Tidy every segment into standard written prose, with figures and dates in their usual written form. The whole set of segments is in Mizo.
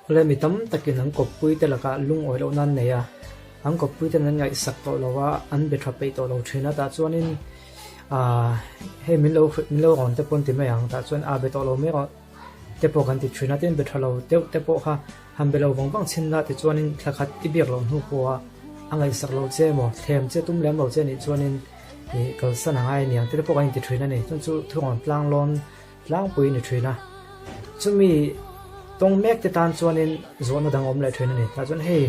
Awle mi tam takin an kawppui te lakah lungawi loh nan nei a, an kawppui ten an ngaihsak tawh lo a, an be tha peih tawh lo thin a, tah chuanin aah hei min lo min lo rawn te pawh an ti mai ang, tah chuan a be tawh lo mai rawh te pawh kan ti thin a, tin be tha lo deuh te pawh kha han be lo vang vang chhin la tichuanin thla khat i biak loh hnu pawha a ngaihsak loh che emaw thlem che tum lem lo che nih chuanin ih kalsan a ngai a niang te te pawh kan inti thin a ni, chuan chu thurawn tlang lawn Tlangpui ni thin a, chumi tawng mek te tan chuanin zawhna dang awm leh thin a ni. Tah chuan hei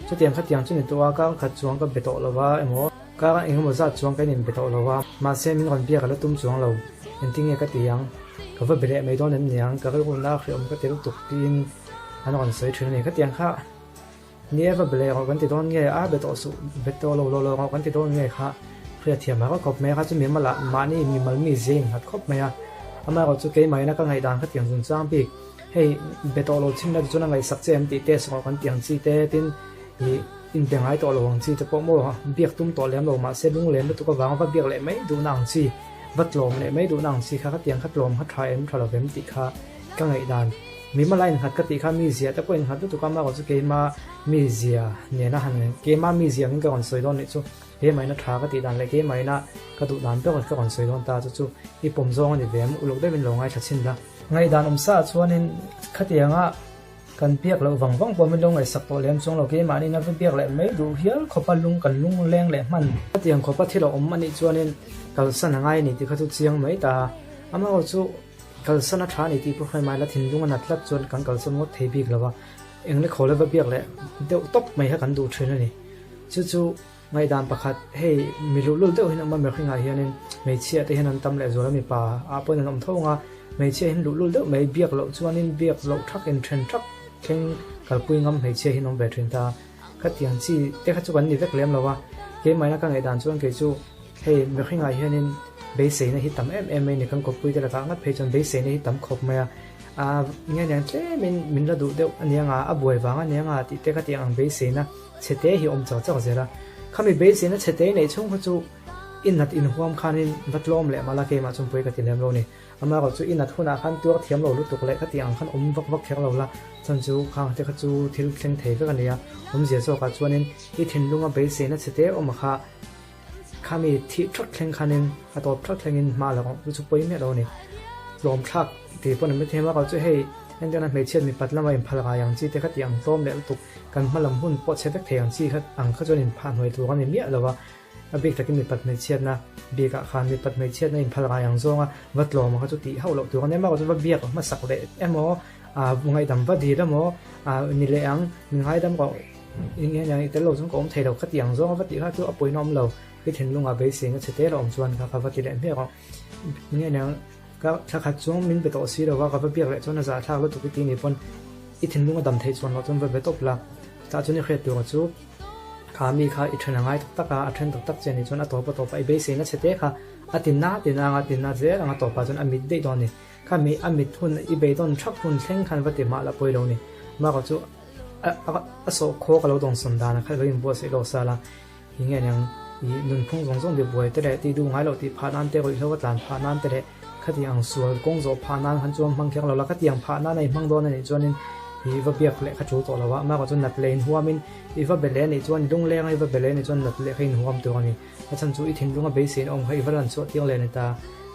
chutiang khatiang chu ni tawh a, kar khat chuang ka be tawh lo va emaw kar engemaw zat chuang ka inbe tawh lo va, mahse min rawn biak a la tum chuang lo, engtin nge ka ti ang, ka va be leh mai dawn em niang, ka rilru na hriawm ka ti lutuk tiin an rawn sawi thin a ni. Khatiang kha ni e va be leh rawh kan ti dawn nge, a be tawh suh, be tawh lo lo lo rawh kan ti dawn nge kha hriatthiam har khawp mai a, kha chu mi mala mahni mimal mi zia innghat khawp mai a, amaherawh chu keimahina ka ngaihdan kha tiang zunchang bik hei be tawh lo chhin la tichuan a ngaihsak che em tih test rawh kan ti ang chi te tin ih inbe ngai tawh lo ang chi te pawh maw biak tum tawh lem lo mahse lunglem lutuk avanga va biak leh mai duhna ang chi va tlawm leh mai duhna ang chi kha khatiang kha tlawm kha tha em tha lo vem tih kha ka ngaihdan. Mi hmala innghat ka tih kha mi zia te pawh innghat lutuk a, amaherawh chu keima mi zia nena han keima mi zia angin ka rawn sawi dawn nih chu keimaina tha ka tih dan leh keimaina ka duh dan ber ka rawn sawi dawn ta chu chu i pawm zawng a ni ve em uluk deuhin lo ngaithla chhin la. Ngaihdan awm sa ah chuanin khatianga kan biak loh vang vang pawh min lo ngaihsak tawh lem chuang lo keimahni a va biak leh mai duh hial khawpa lung kan lung leng leh hman. Khatiang khawpa thil a awm anih chuanin kalsan a ngai a ni tih kha chu chiang mai ta amaherawh chu Kalsan a tha a ni tih pawh hruai la thinlung a nat tlat chuan kan kalsan ngawt thei bik lo a, eng le khaw lova biak leh deuh tawp mai kha kan duh thin a ni. Chu chu ngaihdan pakhat, hei mi luhlul deuh hian awm a mihringah hianin hmeichhia te hian an tam leh zual a, mipa ah pawhin an awm tho ang a, hmeichhia hian luhlul deuh mai biak loh chuanin biak loh thak in then thak thleng kalpui ngam hmeichhia hian awm ve thin ta. Khatiang chi te kha chu kan ni vek lem lo a, keimahina ka ngaihdan chuan kei chu hei mihringah hianin beiseina hi tam em em mai ni, kan kawppui te lakah ngat phei chuan beiseina hi tam khawp mai a, aa nge niang tlemin min la duh deuh a nia nga, a buai vang a nia nga tih te khatiang ang beiseina chhe te hi awm chak chak zel a, khami beiseina chhe te neih chhung kha chu i nat inhuam khanin va tlawm leh mah la keimah chuan pawi ka ti lem lo ni. Amaherawh chu i nat hunah khan tuar thiam lo lutuk leh khati ang khan awm vak vak kher lo la, chhan chu khang te kha chu thil thleng thei vek a ni a, awmzia zawkah chuanin i thinlunga beiseina chhe te awm a kha khami thih thak thleng khanin a tawp thak thlengin hma la rawh, chu chu pawi miah lo a ni. Tlawm thlak tih pawh ni mai thei amaherawh chu hei entirna hmeichhiat mipat lama inphal rai ang chi te khati ang tlawm leh lutuk kan hma lam hun pawh chhe vek thei ang chi kha ang kha chuan inphah hnuai tur a ni miah lo a, A bik takin mipat hmeichhiatna bikah khan mipat hmeichhiatna inphal ngai ang zawnga va tlawm kha chu tih hauh loh tur a ni. Amaherawh chu va biak hmasak leh emaw, ngaihdam va dil emaw ni leh ang, min ngaidam rawh eng nge i tel lo chuan ka awm thei lo kha tih ang zawnga va tih kha chu a pawina awm lo. I thinlungah beiseina chhe te la awm chuan kha kha va ti leh hmiah rawh. Eng nge niang ka thla khat chuang min be tawh si lo va, ka va biak leh chuan a zahthlak lutuk i ti ni pawn i thinlunga dam theih chuan loh chuan va be tawp la. Chutah chuan i hriat tur chu. Kha mi kha i then a ngai tak tak a, a then tak tak che ni chuan a tawp a tawp a, i beiseina chhe te kha a ti na ti na ang a, ti na zel ang a tawpah chuan a mit daih dawn a ni. Kha mi a mit hun i beidawn thak hun thleng khan va ti mah la pawi lo ni. Bakah chu a a sawh khaw ka lo dawngsawn dan a kha lo inbuatsaih lawk sal a, i nge niang i nunphung zawng zawng ti buai te leh ti duh ngai loh tih phah nan te ruihhlo a tlan phah nan te leh Khati ang sual kawng zawh phah nan khan chuan hmang kher lo la, khati ang phah nan a i hmang dawn a nih chuanin i va biak leh kha tul tawh lo a, amaherawh chu nat leh inhuamin i va be leh a nih chuan i lungleng a i va be leh a nih chuan nat leh kha inhuam tur a ni. A chhan chu i thinlunga beiseina awm kha i va lan chhuah tir leh a ni ta.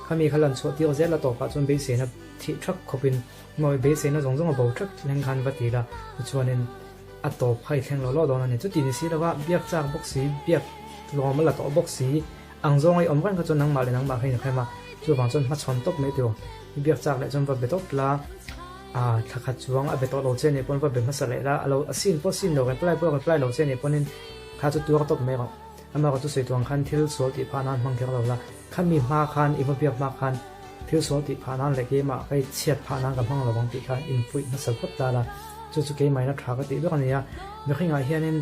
Khami kha lan chhuah tir zel a tawpah chuan beiseina thih thak khawpin maw i beiseina zawng zawng a bo thak thleng khan va ti la, tichuanin a tawp kha i thleng lo lo dawn a ni. Chuti ni si lova biak chak bawk si, biak tlawm a la tawh bawk si, Ang zawng i awm reng kha chuan nangmah leh nangmah kha i inhrem a, chuvang chuan hmachhawn tawp mai tur. I biak chak leh chuan va be tawp la, ah thla khat chuang a be tawh lo che nih pawn va be hmasa leh la, a lo a sin pawh sin lo reply pawh reply lo che nih pawnin kha chu tuar tawp mai rawh. Amaherawhchu chu sawi tuang khan thil sual tih phah nan hmang kher lo la, khami hma khan i va biak hma khan thil sual tih phah nan leh keimah ka i chhiat phah nan ka hmang lo ang tih kha infuih hmasa phawt ta la, chu chu keimahina tha ka tih ber a ni a, mihringah hianin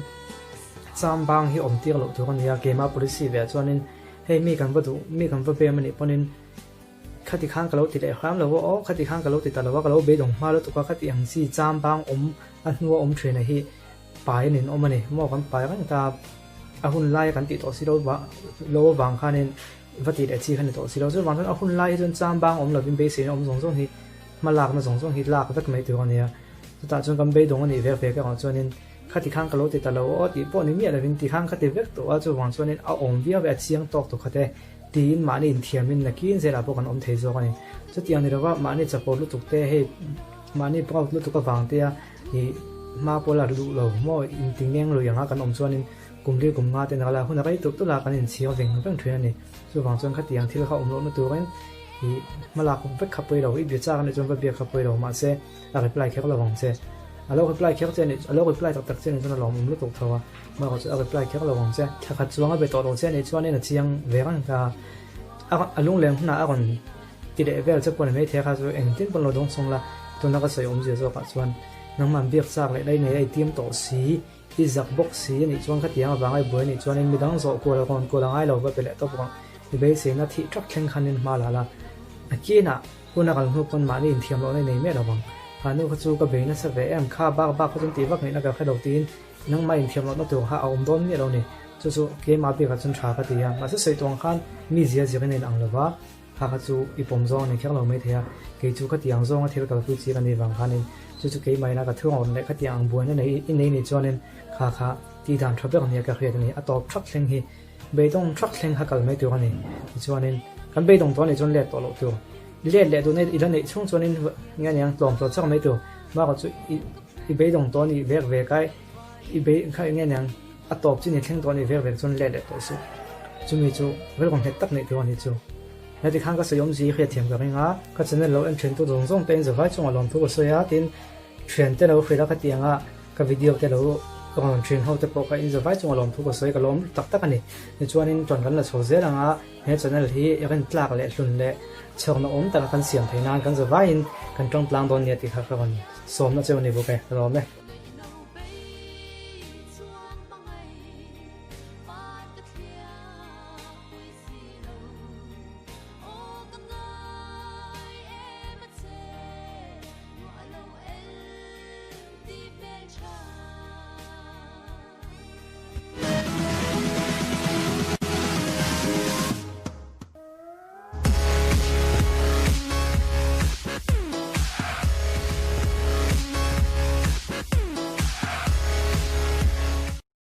Cham bang hi awm tir loh tur a nia, keimah policy ve ah chuanin hei mi kan va duh, mi kan va bem a nih pawnin khati khan ka lo ti leh hram lo a aw, khati khan ka lo ti ta lo a, ka lo beidawng hma lutuk a, khati ang chi cham bang awm a hnua awm thin a hi pai a nin awm a ni, maw kan pai reng ta a hun lai a kan tih tawh si lo lo avang khanin va tih leh chi kha ni tawh si lo, chuvang chuan a hun lai hi chuan cham bang awm lovin beiseina awm zawng zawng hi hma lakna zawng zawng hi lak vek mai tur a nia. Chutah chuan kan beidawng a nih vek vek erawh chuanin khati khan ka lo ti ta lo aw tih pawh ni miah lovin ti khan ka ti vek tawh a, chuvang chuanin a awm viau e a chiang tawk tawh khat e tiin mahni inthiamin nakin zelah pawh kan awm thei zawk a ni. Chutiang ni lova mahni chapawt lutuk te hei mahni proud lutuk avang te a ih hma pawh la duh lo maw inti ngeng lui anga kan awm chuanin kum li kum nga te nal a hun a rei tulh tulh a kan inchhir veng veng thin a ni. Chuvang chuan khatiang thil kha awm lohna turin ih hmalak vek kha pawi lo, i bia chak a nih chuan va biak kha pawi lo mahse a reply kher lo ang che. A lo reply kher che a nih a lo reply tak tak che a nih chuan a lawmawm lutuk tho a, amaherawhchu chu a reply kher lo ang che. Thla khat chuang a be tawh lo che a nih chuanin a chiang ve reng ta a, a lungleng hunah a rawn ti leh vel che pawh ni maithei kha chu engtin pawn lo dawng chhung la, tuna ka sawi awmzia zawkah chuan nangmah biak chak leh lei nei a i tiam tawh si. I zak bawk si a nih chuan khatiang avanga i buai a nih chuanin midang zawh kual a rawn kual a ngai lo va pe leh tawp rawh. I beiseina thih ṭak thleng khanin hma la la. A kinah hun a kal hnu pawn mahni inthiam lohna i nei miah lo vang. Kha nu kha chu ka bei nasa ve em, kha bak bak kha chuan tih vak ngaihna ka hre lo tiin nangmah inthiam lohna tur kha a awm dawn miah lo ni. Chu chu keimah bikah chuan ṭha ka ti a, mahse sawi tuang khan mi zia zirin a inang lo va. Kha kha chu i pawm zawng a ni kher lo maithei a, kei chu khatiang zawnga thil kalpui chi ka nih vang khanin chu chu keimahina ka thu rawn leh khatiang ang buaina nei i nei nih chuanin kha kha tih dan tha ber nia ka hriat a ni, a tawp thak thleng hi beidawng thak thleng kha kal mai tur a ni. Tichuanin kan beidawng tawh a nih chuan let tawh loh tur, let leh duhna i la neih chhung chuanin nge aniang tlawm tawh chak mai tur, bakah chu i i beidawng tawh a nih vek vek ai i bei kha nge aniang a tawp chin i thleng tawh a nih vek vek chuan let leh tawh suh. Chumi chu rilru nghet tak neih tur a ni chu. Heti khan ka sawi awmzi hi hriatthiam ka ring a, ka channel lo en then tu zawng zawng te in zavai chungah lawmthu ka sawi a, tin thian te lo hrilh a khatiang a ka video te lo rawn thin ho te pawh kha in zavai chungah lawmthu ka sawi ka lawm tak tak a ni. Tichuanin tawn kan la chho zel ang a, he channel hi rin tlak leh hlun leh chhawkna awm taka kan siam theih nan kan zavaiin kan tawng tlang dawn nia tih kha ka rawn sawmna cheu a ni bawk e, ka lawm e.